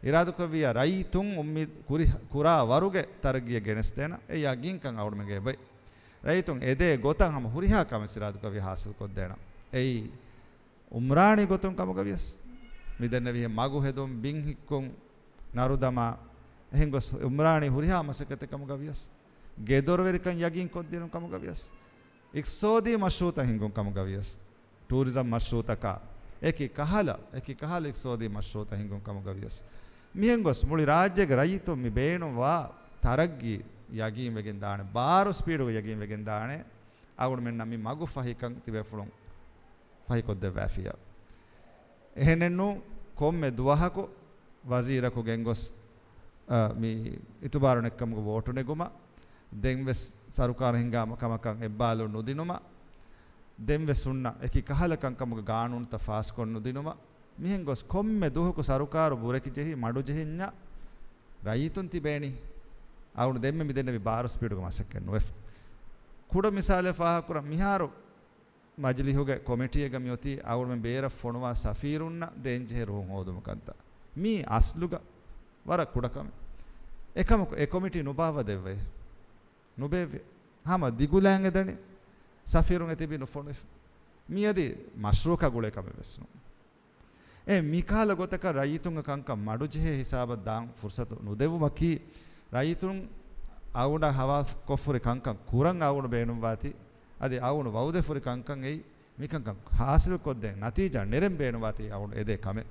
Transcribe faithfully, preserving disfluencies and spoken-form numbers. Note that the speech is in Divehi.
އިރާދަކުރެއްވިއްޔާ ރައްޔިތުން އުއްމީދު ކުރި-، ކުރާ ވަރުގެ ތަރައްގީއަށް ގެނެސްދޭނަން. އެ ޔަގީންކަން އަޅުމެންގެ އެބައި. ރައްޔިތުން އެދޭ ގޮތަށް ހަމަ ހުރިހާ ކަމެއް އިރާދަކުރެއްވިއްޔާ ހާސިލްކޮށްދޭނަން. އެއީ އުމްރާނީ ގޮތުން ކަމުގަ ވިޔަސް، މި ދެންނެވިހެން މަގު ހެދުން، ބިން ހިއްކުން، ނަރުދަމާ، އެހެން ގޮސް އުމްރާނީ ހުރިހާ މަސައްކަތެއް ކަމުގަ ވިޔަސް، ގެދޮރުވެރިކަން ޔަގީން ކޮށްދިނުން ކަމުގަ ވިޔަސް، އިޤްތިޞާދީ މަޝްރޫޢުތައް ހިންގުން ކަމުގަ ވިޔަސް، ޓޫރިޒަމް މަޝްރޫޢުތަކާ އެކި ކަހަލަ، އެކި ކަހަލަ އިޤްތިޞާދީ މަޝްރޫޢުތައް ހިންގުން ކަމުގަ ވިޔަސް، މިހެން ގޮސް މުޅި ރާއްޖޭގެ ރައްޔިތުން މި ބޭނުންވާ ތަރައްގީ ޔަގީން ވެގެން ދާނެ، ބާރު ސްޕީޑުގަ ޔަގީން ވެގެން ދާނެ. އަޅުމެންނަށް މި މަގު ފަހިކަން ތިބޭފުޅުން ފަހިކޮށްދެއްވާފިއްޔާ. އެހެނެއްނޫ، ކޮންމެ ދުވަހަކު ވަޒީރަކު ގެންގޮސް، އަ، މި އިތުބާރު ނެތްކަމުގެ ވޯޓު ނެގުމަށް، ދެންވެސް ސަރުކާރު ހިންގާ ކަމަކަށް އެއްބާލުން ނުދިނުމަށް، ދެންވެސް ހުންނަ އެކި ކަހަލަ ކަންކަމުގެ ގާނޫނުތައް ފާސްކޮށް ނުދިނުމަށް، މިހެން ގޮސް ކޮންމެ ދުވަހަކު ސަރުކާރު ބުރަކި ޖެހި މަޑު ޖެހިންޏާ ރައްޔިތުން ތިބޭނީ. އަޅުގަނޑު ދެންމެ މި ދެންނެވި ބާރު ސްޕީޑުގަ މަސައްކަތް ނުވެފަ. ކުޑަ މިސާލެއް ފާހަގަކުރަން، މިހާރު މަޖިލީހުގެ ކޮމިޓީއެއްގަ މިއޮތީ އަޅުގަނޑުމެން ބޭރަށް ފޮނުވާ ސަފީރުންނަށް ދޭންޖެހޭ ރުހުން ހޯދުމަކަންތަ؟ މީ އަސްލުގަ ވަރަށް ކުޑަ ކަމެއް. އެކަމަކު އެ ކޮމިޓީ ނުބާއްވަ ދެއްވައޭ. ނުބޭއްވި. ހަމަ ދިގުލާން އެދަނީ. ސަފީރުން އެތިބީ ނުފޮނުވި. މިއަދި މަޝްރޫޢަކާ ގުޅޭ ކަމެއް ވެސް ނޫން. އެ މިކަހަލަ ގޮތަކަށް ރައްޔިތުންގެ ކަންކަން މަޑުޖެހޭ ހިސާބަށް ދާން ފުރުސަތު ނުދެވުމަކީ، ރައްޔިތުން އަޅުގަނޑަށް ހަވާލުކޮށްފުރި ކަންކަން ކުރަން އަޅުގަނޑު ބޭނުންވާތީ، އަދި އަޅުގަނޑު ވައުދެފުރި ކަންކަން އެއީ، މިކަންކަން ހާސިލްކޮށްދޭން ނަތީޖާ ނެރެން ބޭނުންވާތީ އަޅުގަނޑު އެދޭ ކަމެއް.